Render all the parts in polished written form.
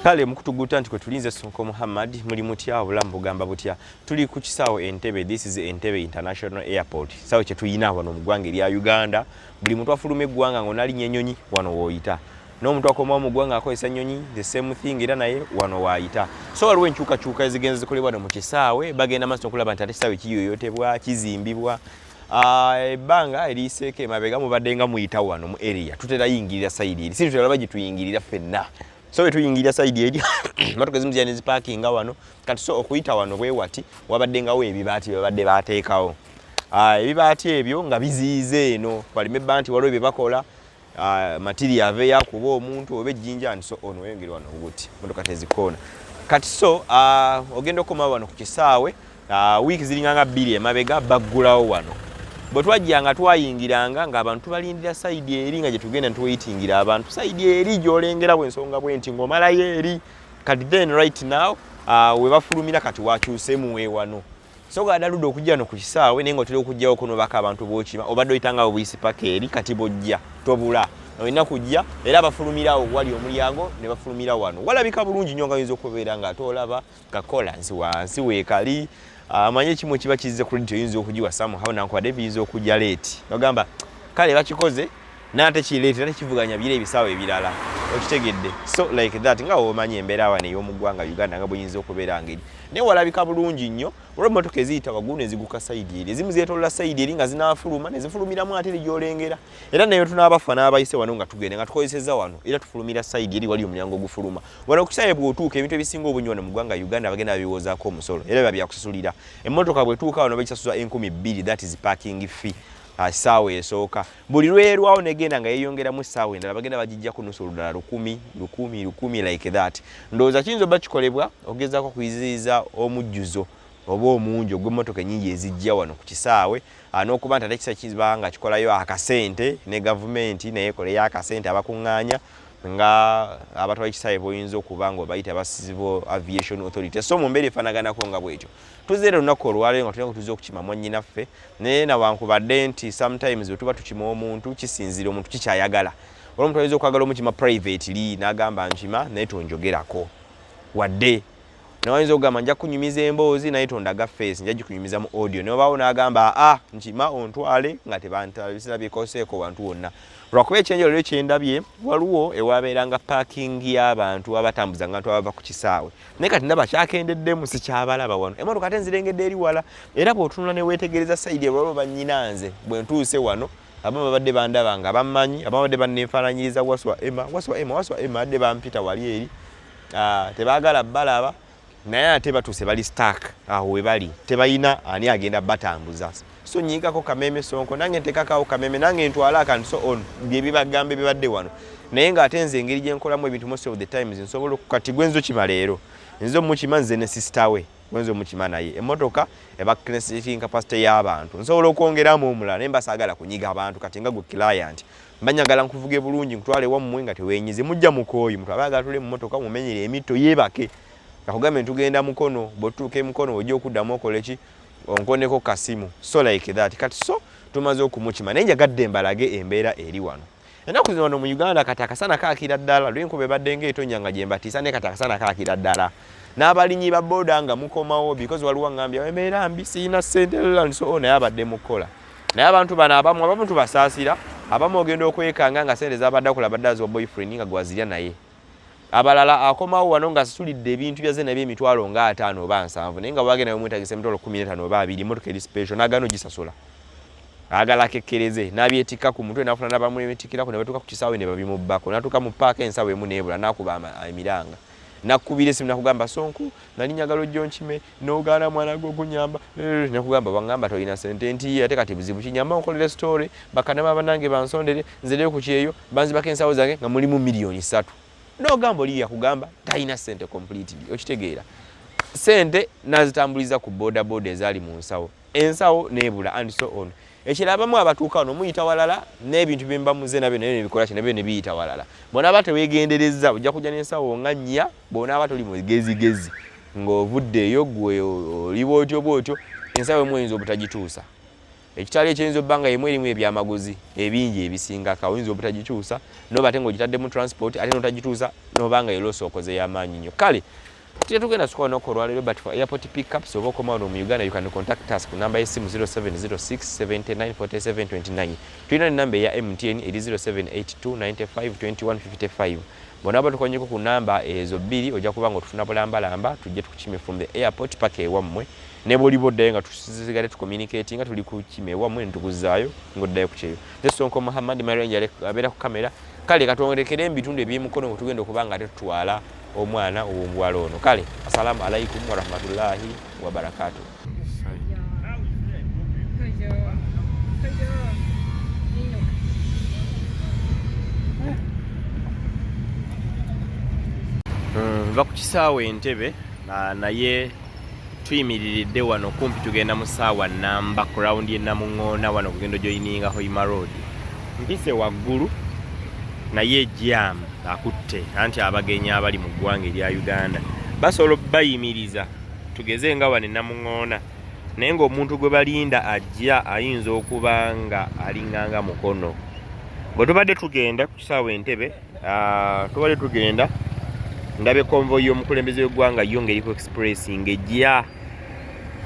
Kale mukutuguta nti kwe tulinze Sonko Muhammad, muli mutya? Obulamu bugamba butya? Tuli ku kisaawe Entebbe. This is Entebbe International Airport, kisaawe kye tuyina wano mu ggwanga erya Uganda. Buli muntu afuluma eggwanga ng'onalinnya ennyonyi, wano w'oyita, n'omuntu akomawo mu ggwanga akozesa ennyonyi, the same thing, era naye wano waayita. So waliwo enkyukakyuka ezigenza zikolebwa wano mu kisaawe. Bagenda maaso okulaba nti ate ekisaawe kiyoyotebwa, kizimbibwa. Ebbanga eriyiseeko emabega mubadde nga muyita wano mu area, tutera yingirira side eri, si tutera bagituyingirira ffenna. So bwe tuyingirira side eri, motoka ezimu zijja ne zipaakinga wano. Kati so okuyita wano bwe wati wabadde ngawo ebibaati babadde bateekawo. Ebibaati ebyo nga biziyiza eno balime bba nti waliwo bye bakola, material aveeyo akuba omuntu oba ejjinja and so on. Weyongere wano buti, motoka tezikoona. Kati so ogenda okukomawo wano ku kisaawe, wiiki ziringa nga 2 emabega baggulawo wano. Bwe twajjanga twayingiranga ng'abantu tubalindira side eri, nga gye tugenda ntuweyitingira abantu side eri gy'olengera bwensonga bwe nti ng'omalayo eri. Kati then right now, we bafulumira kati wakyusemu we wano. So gadaludde okujja no ku kisaawe, naye nga otera okujjawo kunobako abantu b'okima, obadde oyitanga obuyisi paka eri. Kati bw'ojja tobula, olina kujja era bafulumirawo wali omulyango ne bafulumira wano. Walabika bulungi nnyo, nga oyinza okubeera nga ate olaba kakolansi wansi weekali. Amanye ekimu kiba kizze credit, oyinza okugiwa somehow, nankubadde biyinza okujja late, ogamba kale bakikoze naate kireete ate kivuganya biri ebisaawe ebirala, okitegedde? So like that, nga womanyi embeera wano ey'omu ggwanga Uganda nga bweyinza okubeera ngeri, naye walabika bulungi nnyo olw'emmotoka eziyita waggulu ne ziguka side eri, ezimu zeetolola side eri nga zinaafuluma ne zifulumiramu ate eri gy'olengera. Era naye tunaabafa n'abayise wano nga tugenda nga tukozesezza wano, era tufulumira side eri, wali omulyango ogufuluma wano ku kisaawe. Bw'otuuka, ebintu ebisinga obungi wano mu ggwanga Uganda bagenda babiwozaako omusolo, era biba byakusasulira. Emmotoka bw'etuuka wano bagisasula 2000, that is parking fee. Essaawa esooka buli lwerwawo negenda nga yeeyongeramu essaawa endala, bagenda bagijjako nusu, olulala 100, 1000, 1000, like that. Ndowooza kiyinza oba kikolebwa okugezaako okuyiziyiza omujjuzo oba omungi ogw'emmotoka ennyingi ezijja wano ku kisaawe, n'okuba nti ate ekisa kiba nga kikolayo akasente ne gavumenti naye ekoleyo akasente abakuŋŋaanya nga abatwala ekisaawe boyinza okuba nga obayita ba Civil Aviation Authority. So mu mbeera efaanaganako nga bwetyo, tuzeera olunaku olwaleero nga tulina tuze okukima mwannyinaffe, naye nawankubadde nti sometimes bwe tuba tukima omuntu, kisinziira omuntu kikyayagala. Olwo omuntu ayinza okwagala omukima privately n'agamba, "Nkima naye tonjogerako," wadde nawayinza okugamba, "Nja kunyumiza emboozi naye tondaga face, nja gikunyumiza mu audio." Nobaawo n'agamba, "A nkima ontwale nga tebantabikoseeko wantu wonna." Lwakuba ekyenjawulo leero kyendabye, waliwo ewabeeranga parking y'abantu abatambuza nga bantu abava ku kisaawe, naye kati ndaba kyakendeddemu, sikyabalaba wano. Emotoka ate nzirengedde eri wala, era bw'otunula ne weetegereza side ewaliwo bannyinanze. Bwe ntuuse wano, abamu babadde bandaba nga bammanyi, abamu babadde banneefaananyiriza Waswa Emma, Waswa Emma, Waswa Emma, badde bampita wali eri. Tebaagala balaba, naye ate batuuse bali stuck awo we bali, tebalina ani agenda batambuza. So nyiikako kameme Sonko, nange ntekakawo kameme, nange ntwala akantu, so on bye bibagamba ebibadde wano. Naye ng'ate nze engeri gye nkolamu ebintu, most of the times nsobola kati gwenzo kima leero, nze omukima nze ne sister we gwenza omukima, naye emmotoka eba seating capacity y'abantu, nsobola okwongeramu omulala, naye mba saagala kunyiga abantu. Kati nga gwe client, mba njagala nkuvuge bulungi, nkutwale wammwe nga teweenyize, mujja mukooyi. Muntu aba ayagala tule mu mmotoka, mumenyere emitto, yeebake. Akugambe ntugenda Mukono, bw'otuuka emukono ojja okuddamu okole ki, onkoneko kasimu. So like that. Kati so tumaze okumukima, naye njagadde mbalage embeera eri wano ennaku zino wano mu Uganda. Kati akasana kaakira ddala, lwenkuba ebadde ngaetonya nga gye mbatiisa, naye kati akasana kaakira ddala n'abalinyi ba boda nga mukomawo, because waliwo aŋŋambye embeera mbi, siyina ssente and so on, naye abadde mukukola. Naye abantu bano abamu tubasaasira. Abamu ogenda okwekanga nga sente zabadde akola badde aziwa boyfriend nga gwazirya, naye abalala akomawo wano nga asasulidde ebintu byaze nabyo emitwalo nga 50 oba 70, naye nga wagenda bamwetagisa emitwalo 15 oba 20, emotoka eri special, n'agaana ogisasula, agala akekkereze n'abyetikka ku mutwe, n'afuna n'abamwetikkirako ne batuuka ku kisaawe ne babimubbako. N'atuuka mu paaka, ensawo emu n'ebula, n'akuba emiranga, nakubira esimu, nakugamba, "Sonko, nali njagala ojja onkime n'ogaana, mwana gwe okunyamba." Nakugamba, "Baŋŋamba tolina sente." Nti ate kati buzibu kinyamba onkolere story, bakanama banange bansondere, nzireyo ku kyeyo banzibako ensawo zange nga mulimu miliyoni 3. N'ogamba oli yakugamba talina sente completely, okitegeera? Sente nazitambuliza ku boda boda ezaali mu nsawo, ensawo nebula and so on. Ekirala, abamu abatuuka wano muyita walala n'ebintu bye muze nabyo, naye nebikola ki, nabyo ne biyita walala. Bw'onaaba teweegenderezza, ojja kujja n'ensawo nga nnya. Bw'onaaba toli mugezigezi ng'ovudde eyo gwe oli bwotyo bwotyo, ensawo emu oyinza obutagituusa. Ekitali ekiyinza obba nga yemu erimu ebyamaguzi ebingi ebisingako, oyinza obutagikyusa noba ate ng'ogitaddemu transport ate n'otagituusa noba nga era osookoze y'amaanyi nnyo. Kale tetugenda suka olunaku olwaleero, but for airport pickups oba okoma wano mu Uganda, you can contact us ku namba y'essimu 0706 79 47 29. Tulina nenamba eya MTN eri 0782 95 21 55. Bw'onaaba tukonyeko ku namba ezo bbiri ojja kuba nga otufuna bulambalamba, tujje tukukime from the airport paka ewammwe. Ne bw'oliba oddayo nga tusigale tucommunicating nga tuli kukima ewammwe ne tukuzzaayo ng'oddayo ku kyeyo. Nze Sonko Muhammad Marenja abeera ku kamera. Kale katwongekere mu bitundu eby'emukono nga tugenda okuba nga tetutwala omwana ow'omuwala ono. Kale assalamu alaikum warahmatullahi wabarakatuh. Nva ku kisaawe Entebbe, naye tuyimiriridde wano kumpi tugenda mu ssaawa namba ku rawundi y'e Namuŋŋoona wano kugenda ojoyininga Hoima Road. Mpise waggulu naye jam akutte, anti abagenyi abali mu ggwanga erya Uganda basobola obayimiriza tugeze nga wano e Namuŋŋoona, naye ng'omuntu gwe balinda ajja ayinza okuba nga alinganga mukono. Bwe tubadde tugenda ku kisaawe Entebbe, tubadde tugenda ndabe konvoyi y'omukulembeze w'eggwanga yo ng'eri ku express ng'ejja,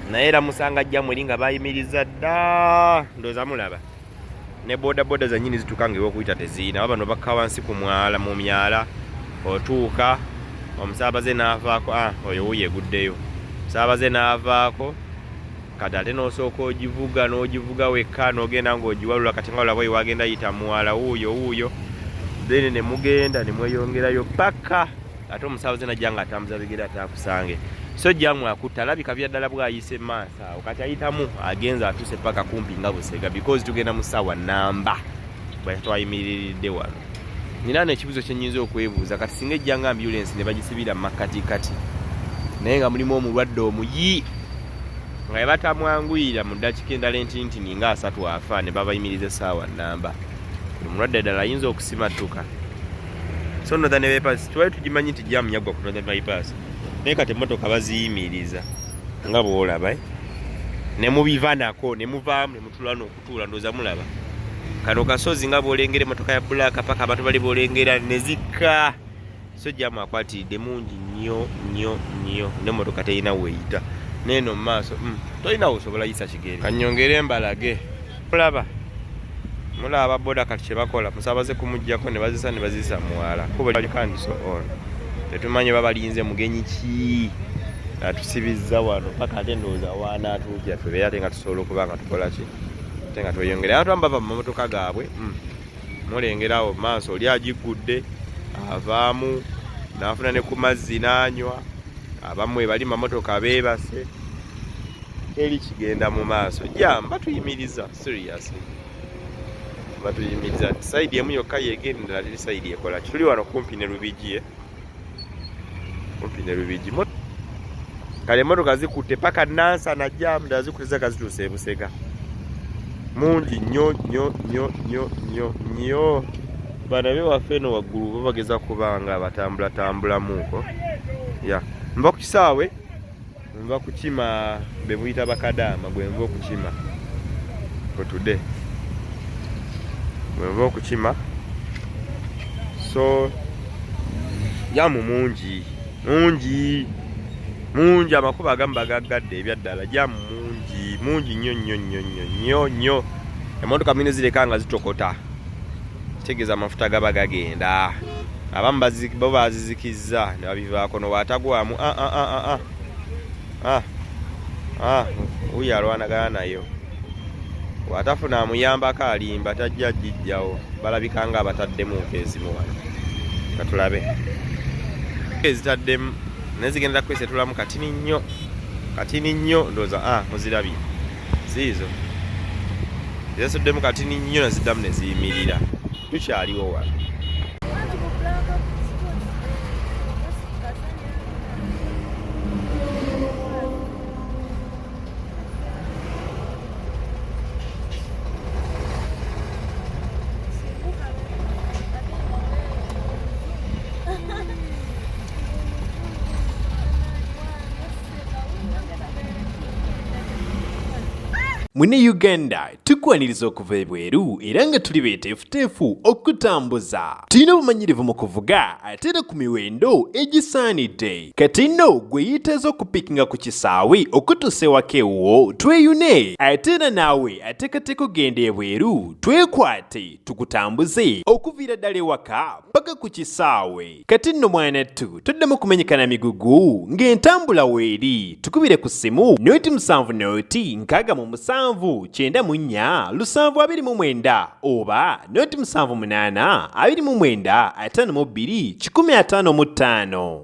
naye era musanga jjamu eri nga bayimiriza dda. Ndowooza mulaba ne bodaboda zannyini zituuka ng'ewokuyita teziyina, oba bano bakka wansi ku mwala mu myala otuuka omusaabaze n'avaako, oyo wuuyo eguddeyo, omusaabaze n'avaako kati ate n'osooka ogivuga n'ogivuga wekka n'ogenda ng'ogiwalula kati nga olaba oyo wagenda yita mwala wuuyo wuuyo, then ne mugenda ne mweyongerayo paka ate omusaabaze najja ng'atambuza bigere ate akusange. So jjamu akutte alabika bya ddala bw'ayise maaso awo kati ayitamu agenze atuuse paka kumpi nga Busega, because tugenda mu ssaawa namba bwe twayimiriridde wano. Nina n'ekibuuzo kye nnyinza okwebuuza kati, singa ejja nga ambulensi ne bagisibira mu makkatikati naye nga mulimu omulwadde omuyi nga bwe batamwanguyira mu ddakiika endala entintini nga asatu afa, ne babayimiriza essaawa nnamba, omulwadde ddala ayinza okusimattuka. So Northern Bypass twali tugimanyi nti jam yaggwa ku Northern Bypass, naye kati emmotoka baziyimiriza nga bw'olaba, eh? Ne mubiva nako ne muvaamu ne mutula n'okutuula. Ndowooza mulaba kano kasozi nga bw'olengera emmotoka ya black paka abantu bali bw'olengera ne zikka. So jam akwatiridde mungi nnyo nnyo nnyo, n'emmotoka terina weeyita neeno mu maaso, tolina wosobola yisa kigere. Kanyongere mbalage, mulaba mulaba boda kati kye bakola, musaabaze kumuggyako ne bazisa ne bazisa mwala kuba and so on. Tetumanyi oba balinze mugenyi ki atusibizza wano paka ate ndowooza waanaatuukira tubeere ate nga tusobola okuba nga tukola ki ate nga tweyongera. Abantu abamu bava mu mamotoka gaabwe, mulengera awo maaso oli agiggudde avaamu n'afuna ne ku mazzi n'anywa, abamu bali mamotoka beebase, teri kigenda mu maaso. Jam batuyimiriza, seriously batuyimiriza. Side emu yokka yegenda, endala teri side ekola. Tuli wano kumpi ne Lubigi, kumpi ne Lubigi. Kale emmotoka zikutte paka Nansana, jam ddala zikutte zaka zituuse e Busega mungi nnyo nnyo nnyo nnyo nnyo nnyo. Bano bewaffe eno waggulu bo bageza kuba nga batambulatambulamuuko. Ya nva ku kisaawe, nva kukima be muyita bakadaama, gwe nva okukima for today, gwe nva okukima. So jam mungi mungi mungi, amakubo agamu bagaggadde ebyaddala, jam mungi mungi nnyo nnyo nnyo nnyo nnyo nnyo. Emmotoka mine zireka nga zitokota, kitegeeza amafuta gaba gagenda. Abamu bo bazizikizza ne babivaako nowaatagwamu wuyo alwanagana nayo, bw'atafuna amuyambako alimba tajja gijjawo. Balabika nga abataddemu ezimu wano, katulabe ezitaddemu naye zigenda kwesetulamu katini nnyo katini nnyo. Ndowooza muzirabye ziizo zesuddemu katini nnyo neziddamu ne ziyimirira. Tukyaliwo wano. Munnayuganda, tukwaniriza okuva ebweru era nga tuli beeteefuteefu okutambuza. Tulina obumanyirivu mu kuvuga ate era ku miwendo egisaanidde. Kati nno gwe yeetaaza okupiikinga ku kisaawe okutuusa ewaka ewuwo tweyune, ate era naawe ateekateeka okugenda ebweru twekwate tukutambuze okuviira ddala ewaka paka ku kisaawe. Kati nno mwanattu toddamu kumenyeka na migugu ng'entambula weeri. Tukubire ku ssimu 0 0 67 94 729 oba 0 78 29 52 155.